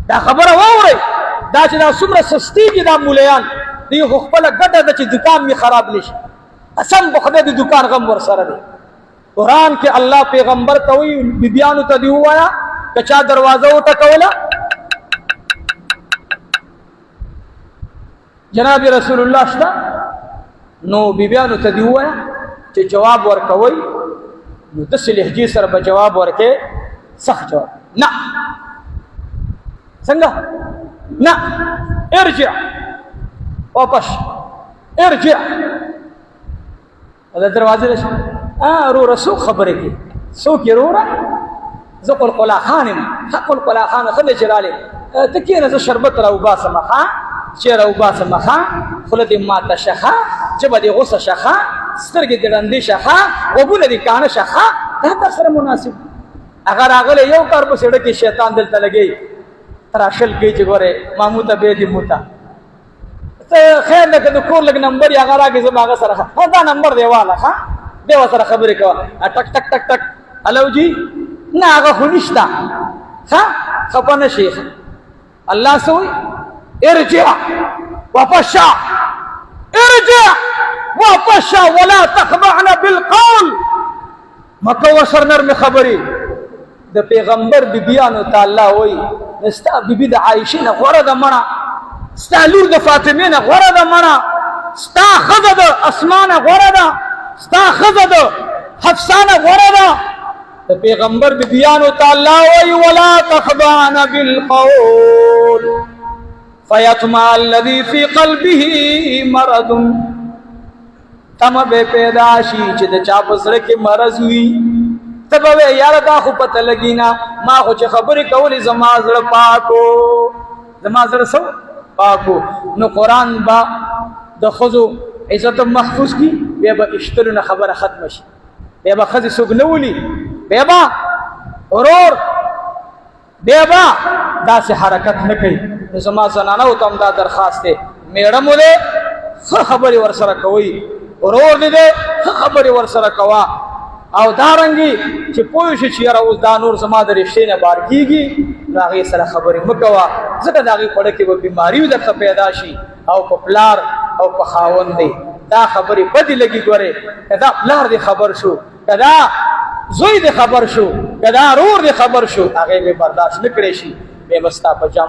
دا خبره واورئ، دا چې دا څومره سستیږي دا مولیان دی، خو خپله ګټه ده چې دکان مې خراب نه شي. قسم په خدای د دکان غم ورسره دی. قرآن کې الله پیغمبر ته وایي، بیبیانو ته دی ووایه که چا دروازه وټکوله، جناب رسول الله شته، نو بیبیانو ته دی ووایه چې جواب ورکوي نو داسې لهجې سره به جواب ورکې، سخت جواب نه. څنګه نه؟ ارجع، واپس ارجع. د دروازې نشي وروره، څوک خبرې کوي؟ څوک یې وروره؟ زه قلقلا خان یم. ښه قلقلا خان، ښه دی چې راغلې. ته کښېنه، زه شربت راوباسم. ښه چې راوباسم. ښه، خوله دې ماته شه، ښه ژبه دې غوسه شه، ښه سترګې دې ړندې شه، ښه غوږونه دې کاڼه شه. ښه دا در سره مناسب. هغه راغلی یو کار په سړک کې شیطان دلته لګي تراشل کوي چې ګوره مامو ته به دې موته ته خیر ده، که د کور لږ نمبر یې هغه راکړې، زه به هغه سره. ها، دا نمبر دی واله. ښه دی، ورسره خبرې کوه. ټک ټک ټک ټک، الو جی. نه، هغه خو نشته. ښه، خفه نه شي. الله څه وایي؟ ارجع، واپس شه، ارجع، واپس شه، ولا تخضعن بالقول. مکه وسر نرم خبرې. د پیغمبر بیبیانو ته الله وایي، نو ستا بیبي د عایشې نه غوره ده مړه، ستا لور د فاطمې نه غوره ده مړه، ستا ښځه د اسما نه غوره ده، ستا ښځه د حفصه نه غوره ده. د پیغمبر بیبیانو ته الله وایي، ولا تخضعن بالقول فیطمع الذي في قلبه مرض. تمه به پیدا شي چې د چا په زړه کې مرض وي، ته به وایې یاره دا خو پته لګي نه، ما خو چې خبرې کولې زما زړه پاکو، زما زړه څه پاکو. نو قرآن به د ښځو عزت محفوظ کړي، بیا به اشتلو نه خبره ختمه شي، بیا به ښځې څوک نه ولي، بیا به ورور بیا به داسې حرکت نه کوي. نو زما زنانو ته هم دا درخواست دی، مېړه مو دی، ښه خبرې ورسره کوئ، ورور دې دی، ښه خبرې ورسره کوه. او دا رنګي چې پوه شي چې یاره اوس دا نور زما د رشتې نه بار کېږي، نو هغې سره خبرې مه کوه، ځکه د هغې په کې به بیماري درته پیدا شي. او په پلار او په خاوند دی دا خبرې بدې لګي. ګورې که دا پلار دې خبر شو، که دا زوی دې خبر شو، که دا رور دې خبر شو، هغې به برداشت نه کړی شي، بیا به ستا په جام